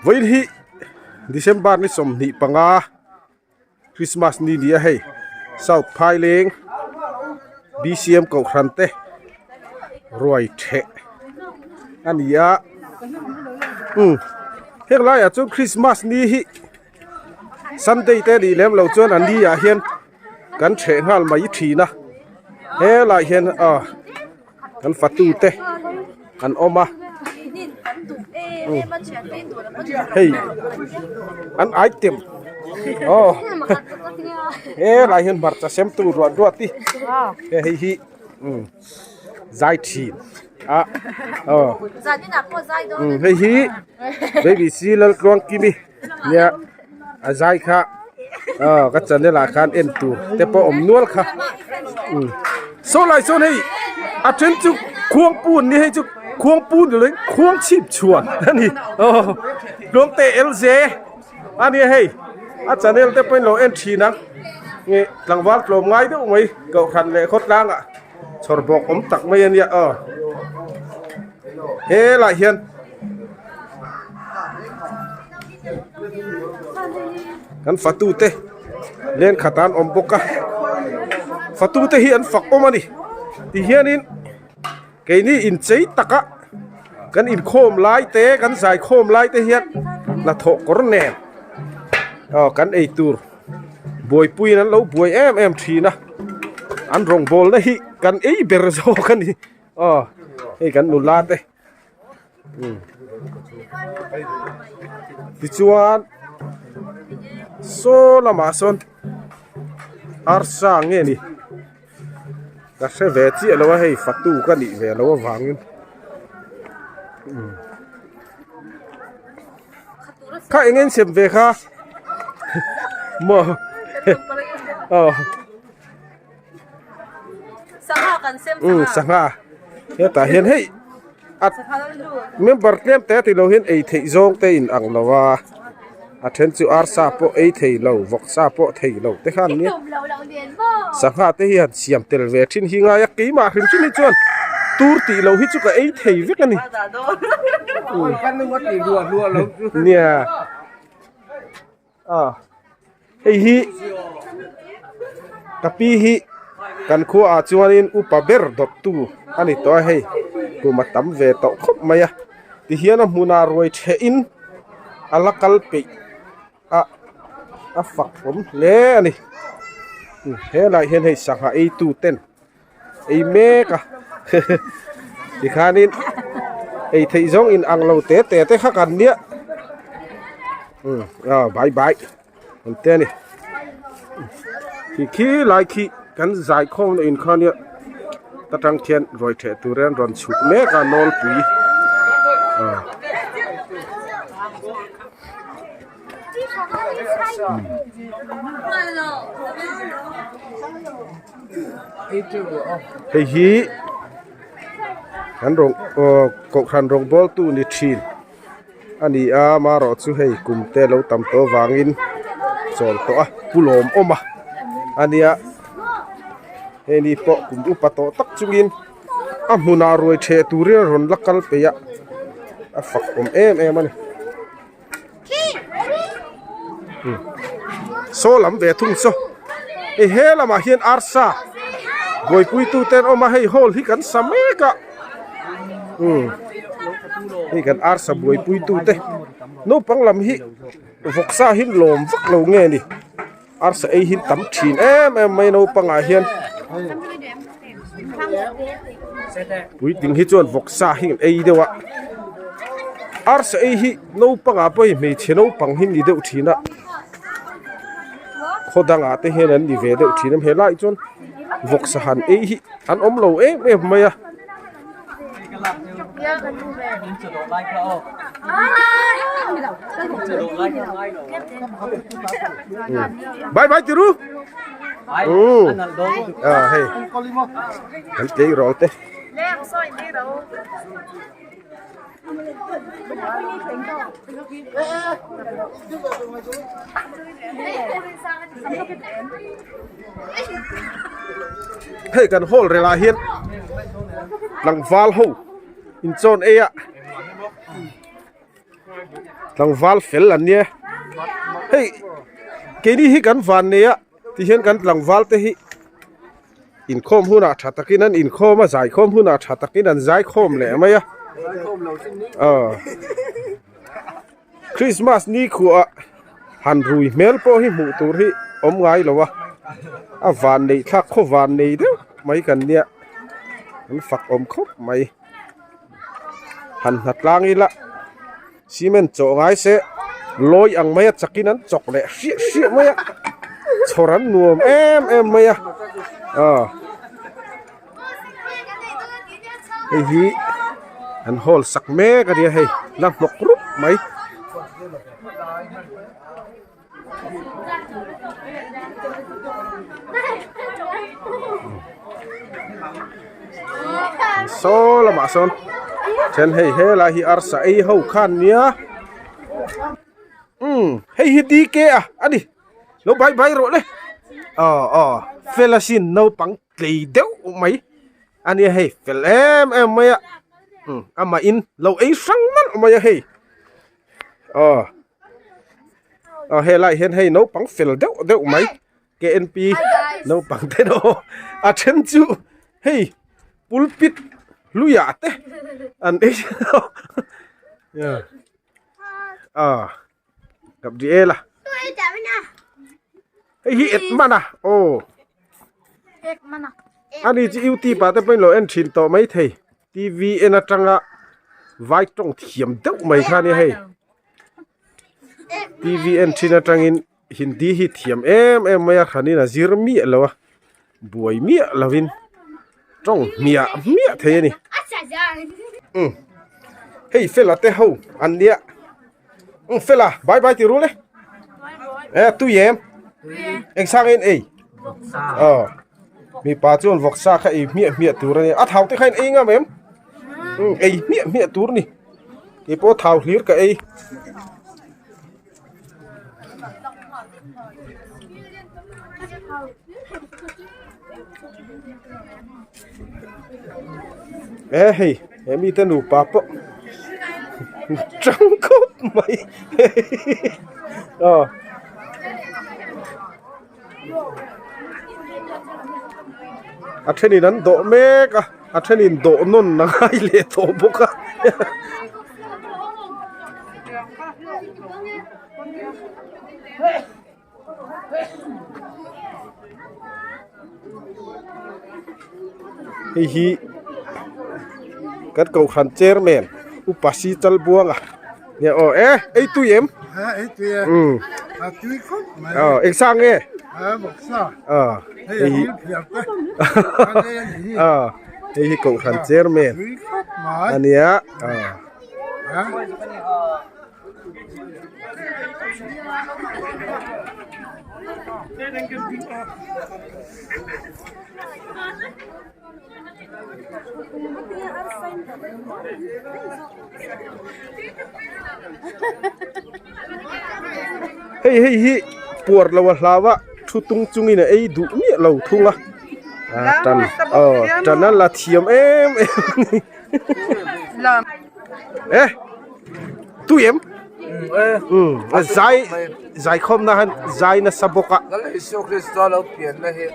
Vawiin hi December ni 25 Christmas ni ni a hei South Phaileng B_C_M Kohhran te ruai theh a ni a umm heng laiah chuan Christmas ni hi Sunday te nih lem loh chuan a ni ah hian kan theh nghal mai thin a helaiah hian aw kan fatu te an awm a hei an item aw helaiah hian hmarcha sem tur ruat ruat hi hei hi zai thin a aw hei hi baby c laltluangkimi. Nia a zai kha aw ka channel ah khan en tur te pawh awm nual kha umm saw lai sawn hei a then chu khuang pun ni hei chu khuang pun ni lovin khuang chhip chhuan a ni aw tluangte lj a nia hei a channel te pawhin lo en thin ang nge tlangval tlawm ngai deuh mai kohhran leh khawtlang ah chhawr bawk awm tak mai a nia aw helaiah hian. Kan fatu te len khat an awm bawk a fatu te hi an fak awm a ni ti hianin keini inchei taka kan inkhawm lai te kan zaikhawm lai te hian hnathawh kawr nen aw kan eitur buaipuiin an lo buai em em thin a an rawngbawlna hi kan ei ber zawk a ni aw hei kan nula te. Tichuan saw lamah sawn arsa nge ni ka hre ve chiah lo a hei fatu ka nih ve loh avangin kha eng en sem ve kha maw aw. Sangha kan sem sangha. Sangha hetah hian hei a member tlem te tih loh hian ei theih zawng te in ang lo a a then chu arsa pawh ei thei lo vawksa pawh thei lo te khan nia sangha te hi han siam tel ve thin hi ngai a keimah hrim hrim hi chuan tur tih loh hi chu ka ei thei vek a ni nia. A hei hi ka pi hi kan khuaah chuanin upa ber dawttu a ni tawh a hei kum a tam ve tawh khawp mai a tihian a hmunah ruai thehin a la kal peih a a fak awm hle a ni helaiah hian hei sangha ei tu ten ei mek a tikhanin ei theih zawng in ang lo te te te kha kan nia um ah bai bai an te a ni khi khi lai khi kan zai khawm na in kha nia ta tang khian ruai theh tur hian rawn chhuk mek a nawlpui ah. Hei hi an rawng aw kohhran rawng bawl tu ni thin a ni a marawh chu hei kum te lo tam tawh avangin chawl tawh a pu lawm awm a a nia hei ni pawh kum upa tawh tak chungin a hmunah ruai theh turin a rawn la kal peih a a fak awm em em a ni. Saw lam ve thung saw hei he lamah hian arsa buaipui tu te an awm a hei hall hi kan sa mek a umm hei kan arsa buaipui tu te naupang lam hi vawksa hi lawm vak lo nge ni arsa ei hi tam thin em em mai naupangah hian puitling hi chuan vawksa hi an ei deuh a arsa ei hi naupangah pawh hei hmeichhe naupang hi an ni deuh thin a khaw dangah te hian an ni ve deuh thin a helaiah chuan vawksa han ei hi an awm lo em em mai a. Bye bye tiru. À hei. Kan tei rawng te. Hei kan hall relah hian tlangval ho inchawn ei a. Tlangval fel an nia hei keini hi kan van nei a tihian kan tlangval te hi inkhawm hunah tha takin an inkhawm a zaikhawm hunah tha takin an zaikhawm leh mai a aw Christmas ni khuah han rui hmel pawh hi hmuh tur hi awm ngai lo a a van neih thlak khaw van nei deuh mai kan nia an fak awm khawp mai. Han hna tlang ila cement chawh ngai se lawi ang mai a chakin an chawk leh hriah hriah mai a chhawr an nuam em em mai a aw hei hi an hall sak mek a nia hei la hnawk rup mai. Saw lamah sawn then hei helai hi arsa ei ho khan nia umm hei hi DK a ani lo bai bai rawh le aw aw fel asin naupang tlei deuh mai ania hei fel em em mai a umm amah in lo ei hrang nalh mai a hei aw. Aw helai hian hei naupang fel deuh deuh mai KNP naupang te pawh a then chu hei pulpit hluiah te an ei a Gabriela hei hi Edmund a aw ani chu youtube ah te pawhin lo en thin tawh maithei. TV en atanga vai tawng thiam deuh mai kha ania hei TV en thin atangin hindi hi thiam em em mai a hranin a zir miah lo a buai miah lovin tawng hmiah hmiah thei a ni umm hei fela te ho an nia umm fela bye bye ti ru le e tui em eng sang en ei aw mipa chuan vawksa kha ei hmiah hmiah tur a nia a thau te kha in ei ngam em umm ei hmiah hmiah tur a ni keipawh thau hlir ka ei. E hei he mite nupa pawh tang khawp mai aw. A thenin an dawh mek a a thenin dawh nawn a ngai leh tawh bawk a. Hei hi kan kohhran chairman upa si chal buang a nia aw e ei tui em umm aw eng sang nge aw hei hi aw hei hi kohhran chairman a nia aw. Hei hei hi puar lo a hlau a thu tung chungin a ei duh miah lo thung a a tan aw tan a la thiam em em a ni. E tui em umm a zai zai khawm na han zai nasa bawk a Lal Isu Krista lo pian na hi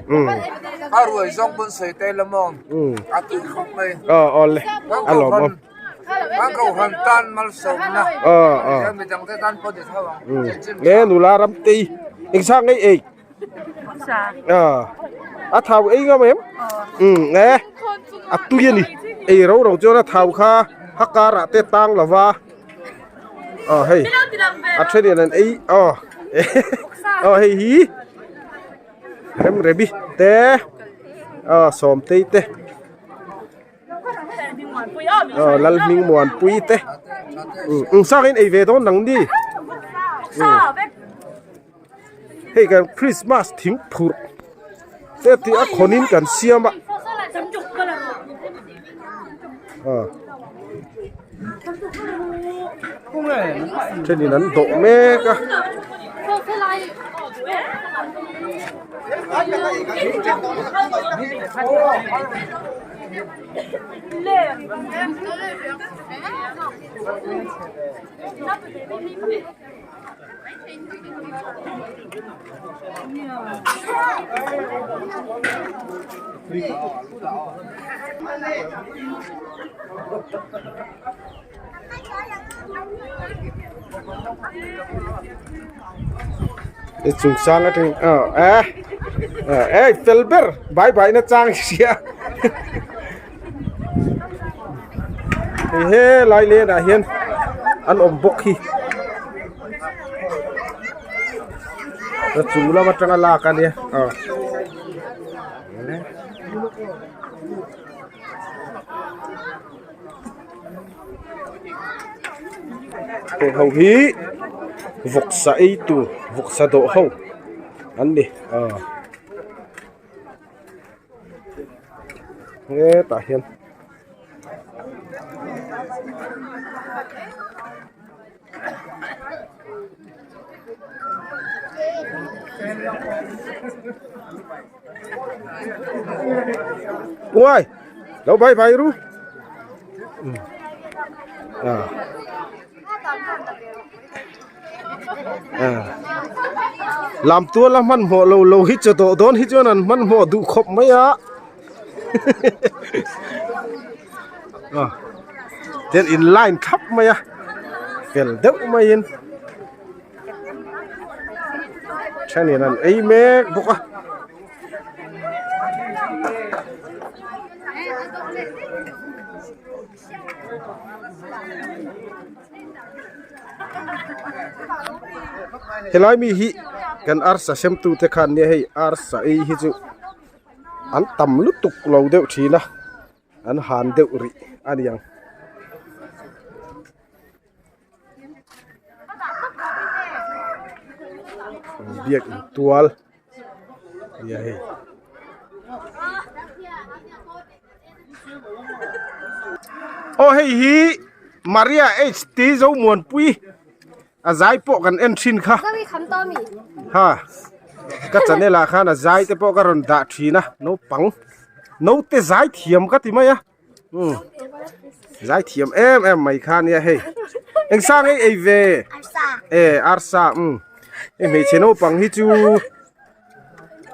a ruai zawng pawn sawi te la maw a tui khawp mai aw aw le a lawm awm kan kohhran tan malsawmna midang te tan pawh ni tho ang e nula ram tei engzah ngei ei a thau ei ngam em umm e a tui a ni ei ro ro chuan a thau kha a karah te tang lo va aw hei a thenin an ei aw aw hei hi remremi te aw sawmtei te aw lalhmingmuanpui te umm sangin ei ve dawn nang ni hei kan Christmas thing phurh te tih a khawn in kan siam a thenin an dawh mek a. Chung sang atangin aw eh eh fel ber bai bai na chang sia hei helai lenah hian an awm bawk hi a chung lam atanga lak a nia aw. Heng ho hi vawksa ei tur vawksa dawh ho an ni aw hetah hian. Uai lo bai bai ru à à làm tua la hmanhmawh lo lo hi chaw dawh dawn hi chuan an hmanhmawh duh khawp mai a tian in line thlap mai a fel deuh maiin thenin an ei mek bawk a. Helai mi hi kan arsa sem tute khan nia hei arsa ei hi chu an tam lutuk lo deuh thin a an han deuh rih a ni ang. Biak in tual nia hei. Aw hei hi Maria H T Zomuanpui a zai pawh kan en thin kha ha ka channel ah khan a zai te pawh ka rawn dah thin a naupang naute zai thiam ka ti mai a. Um zai thiam em em mai kha nia hei eng sang ei ei ve e arsa um hei hmeichhe naupang hi chu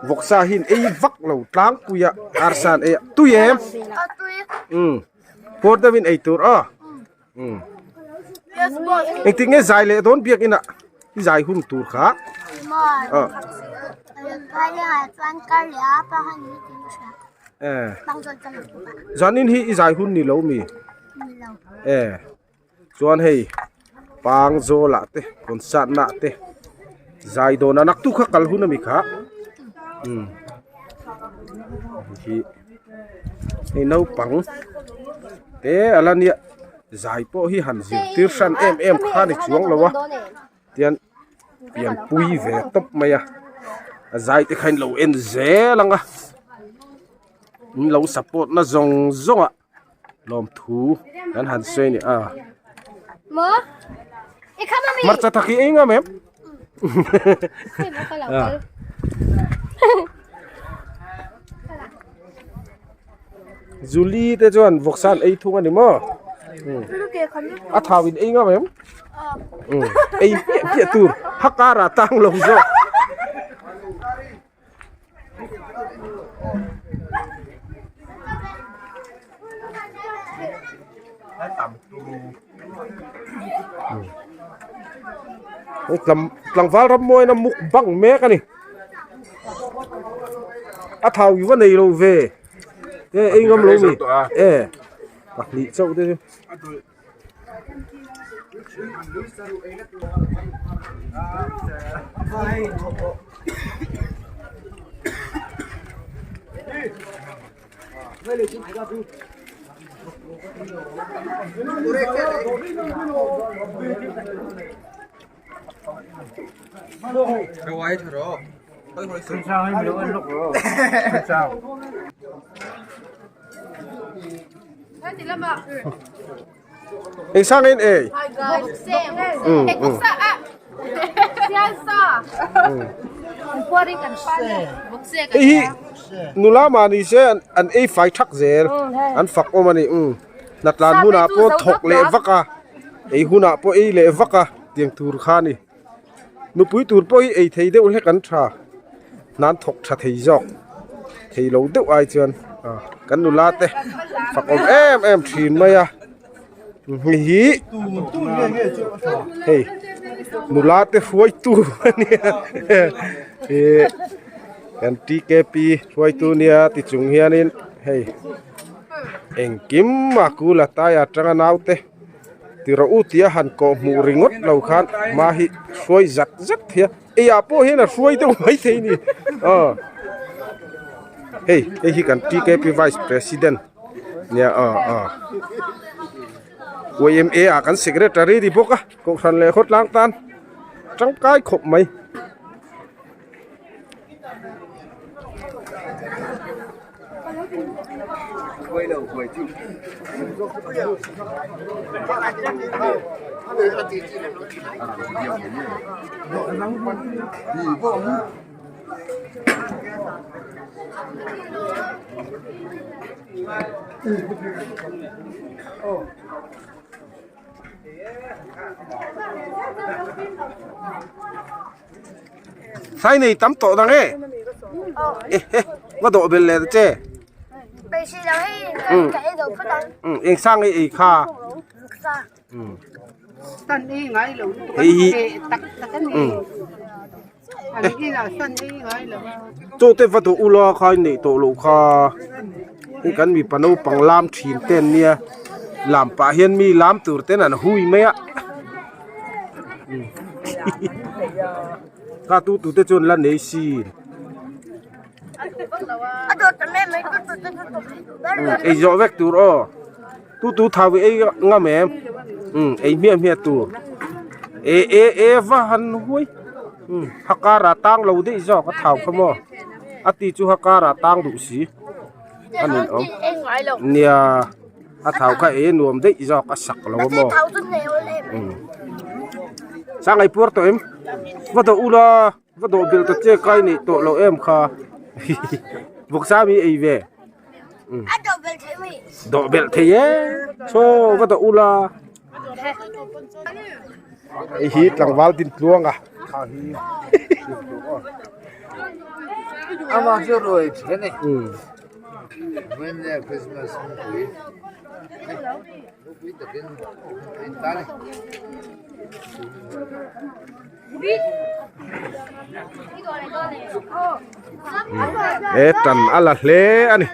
vawksa hi an ei vak lo tlangpui a arsa an ei a tui em um puar deuhin ei tur aw um engtik nge zai leh dawn biak inah i zai hun tur kha aw. Eh. Zanin hi i zai hun ni lo mi? Eh. Chuan hei pang zawlah te concert na te zai dawn a naktuk kha kal hun ami kha. Um. Hi. Hei naupang te ala nia zai pawh hi han zirtir hran em em kha ni chuang lo a. Tian pianpui ve tawp mai a a zai te kha in lo en zel ang a in lo support na zawng zawng ah lawmthu kan han sawi a ni a hmarcha tak hi ei ngam em Julie te chuan vawksa an ei thung a ni maw a thau in ei ngam em. Ei hmiah hmiah tur ha kara tang lo zawk. Tlangval ram mawina mukbang mek a ni. A thau i va nei lo ve. E ei ngam lo mi. E pahnih chauh te chu. Eng sang in ei. Hei hi. Nula mah ni se an ei fai thak zel an fak awm a ni umm hnatlan hunah pawh thawk leh vak a ei hunah pawh ei leh vak a tiang tur kha a ni nupui tur pawh hi ei thei deuh hlek an tha hnan thawk tha thei zawk thei lo deuh ai chuan kan nula te fak awm em em thin mai a. Hei hi hei nula te hruaitu a nia ihh kan TKP hruaitu nia ti chung hianin hei engkim a kul a tai atanga naute ti rawh u tia han kawh hmuh ringawt lo khan hma hi hruai zat zat thei a eiah pawh hian a hruai deuh maithei a ni aw hei hei hi kan TKP vice president. Nia aw aw yma ah kan secretary ni bawk a kohhran leh khawtlang tan tangkai khawp mai. Sai nei tam tawh dang e eh va dawh bel leh ta che eng sang ei ei kha. Hei hi chaw te va duh ula kha in neih tawh loh kha hei kan mipa naupang lam thin te an nia lam pah hian mi lam tur ten an hui mai a kha tu tu te chuan la nei sin ei zawh vek tur aw. Tu tu thau i ei ngam em umm ei hmiah hmiah tur e e e va han huai umm hakara tang lo daih zawk a thau kha maw a ti chu hakara tang duh si a nin awm nia a thau kha e nuam daih zawk a sak lo a maw umm sangai puar tawh em va dawh ula va dawh belh ta che kai neih tawh loh em kha vawksa mi ei ve. A dawh belh thei mai. Dawh belh thei e. Chaw va dawh ula. Hei hi tlangval din tluang a. Ama chu ruai then e. When the Christmas pui. Pui takin in ta ni. He tan a la hle a ni.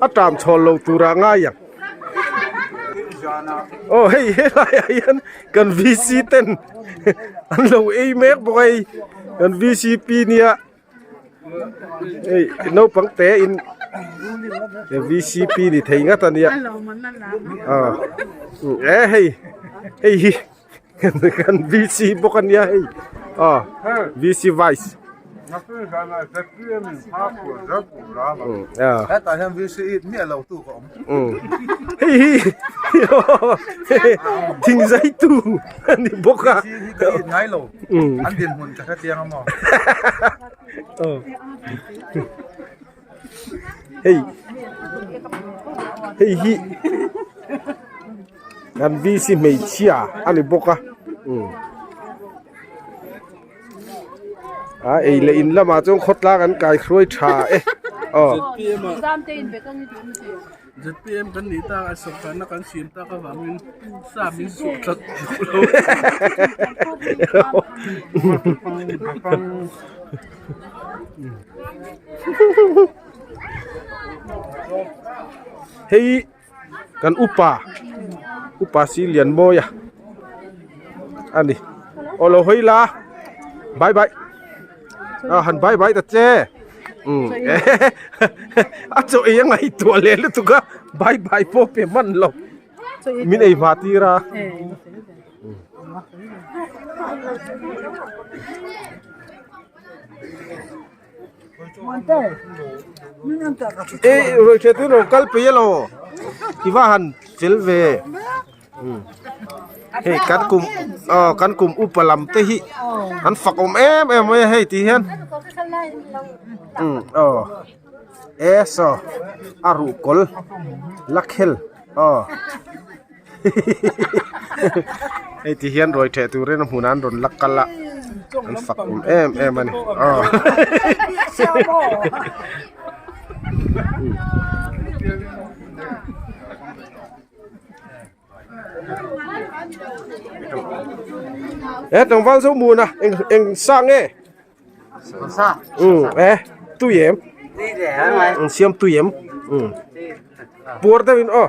A tam chhawl lo tura ngai ang. Aw hei helaiah hian kan VC ten an lo ei mek bawk a hei kan VCP nia. Hei naupang te in vcp ni thei ngat a nia ah e hei hei hi kan vc bawk a nia hei ah vc vice hei hi thingzai tu a ni bawk a. An dinhmun ka hre chiang a maw? Hei hei hi kan VC hmeichhia a ni bawk a a ei leh in lamah chuan khawtlang an kai hruai tha e aw. ZPM kan nih tak a sawrkarna kan siam tak avangin sa min suah tlat duh lo. Hei kan upa upa si lian mawi a a ni aw lo hawi la bye bye. A han bai bai ta che umm a chaw ei a ngaihtuah leh lutuk a bai bai pawh pe hman lo min ei hma tir a. E ruaitheh tu lo kal pei elaw i va han fel ve. Hei kan kum aw kan kum upa lam te hi an fak awm em em mai a hei tih hian umm aw e saw a ruhkawl lakhel aw hei ti hian ruai theh turin a hmunah an rawn la kal a an fak awm em em a ni aw. He tlangval zo mun a eng eng sa nge um e tui em an siam tui em um puar deuh in aw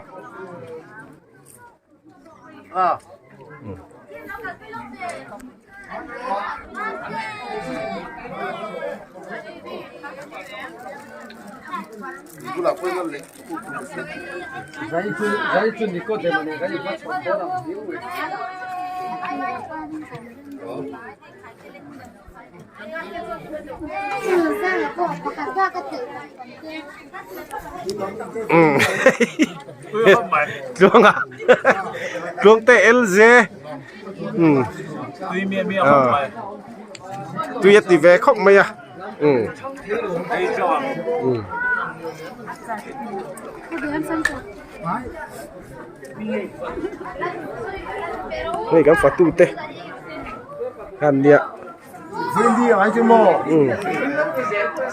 Tluanga Tluangte LJ um tui a ti ve khawp mai a um um. Hei kan fatu te an nia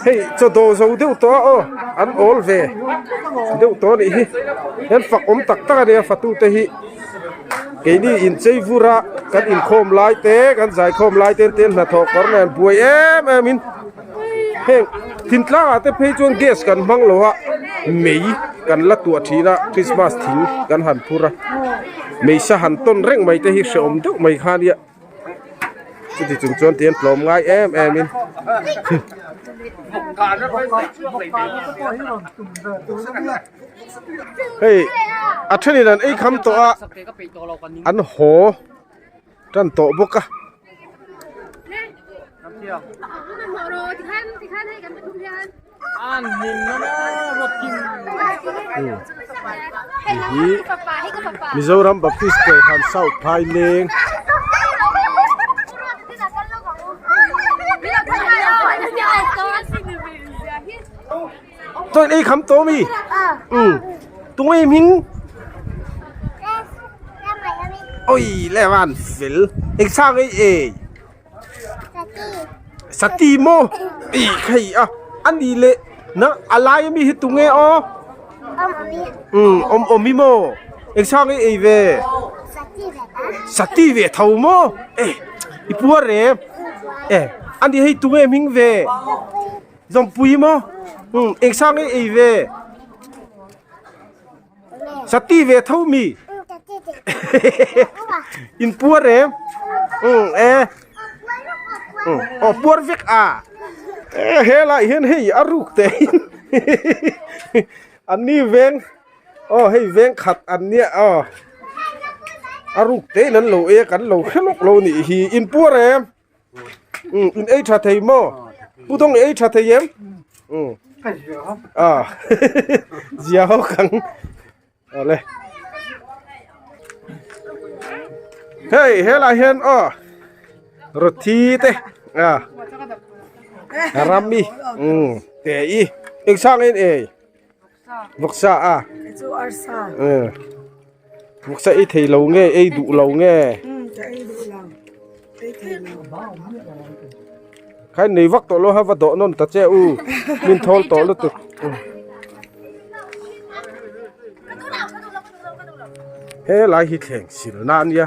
hei chaw dawh zo deuh tawh a aw an awl ve deuh tawh a nih hi hian fak awm tak tak a nia fatu te hi keini inchei vur a kan inkhawm lai te kan zaikhawm lai te ten hnathawh kawr nen buai em em in. Heng thintlang ah te phei chuan gas kan hmang lo a mei kan la tuah thin a christmas thing kan han phur a mei sa han tawn reng mai te hi hrehawm deuh mai kha nia chuti chung chuan tihian tlawm ngai em em in hei a thenin an ei kham tawh a an haw. Tan tawh bawk a. Hi Mizoram Baptist Kohhran South Phaileng. Chuan ei kham tawh ami? Umm tunge i hming? Oi le van fel eng sang ei ei? Sati maw? Ih khei a ani leh nang a lai ami hi tunge aw? Umm awm awm i maw? Eng sang ei ei ve? Sati ve tho maw? Eh i puar em? Eh ani hei tunge hming ve? Zawmpui maw? Umm eng sang nge ei ve? Sati ve tho mi? In puar em? Umm e. Umm aw puar vek a. E helai hian hei a ruk te in an ni veng aw hei veng khat an nia aw a ruk te in an lo e kan lo hre lawk lo nih hi in puar em? Um in ei tha thei maw pu dawng i ei tha thei em um a zia ho kang awle hei helai hian aw roti te a rami um te i eng sang in ei Vawksa a. Chu arsa. Eh. Vawksa ei thei lo nge ei duh lo nge. Um ka ei duh lo. Ei thei lo. Khai nei vak tawh lo ha va dawh nawn ta che u. Min thawl tawh lutuk. He lai hi thleng silna a nia.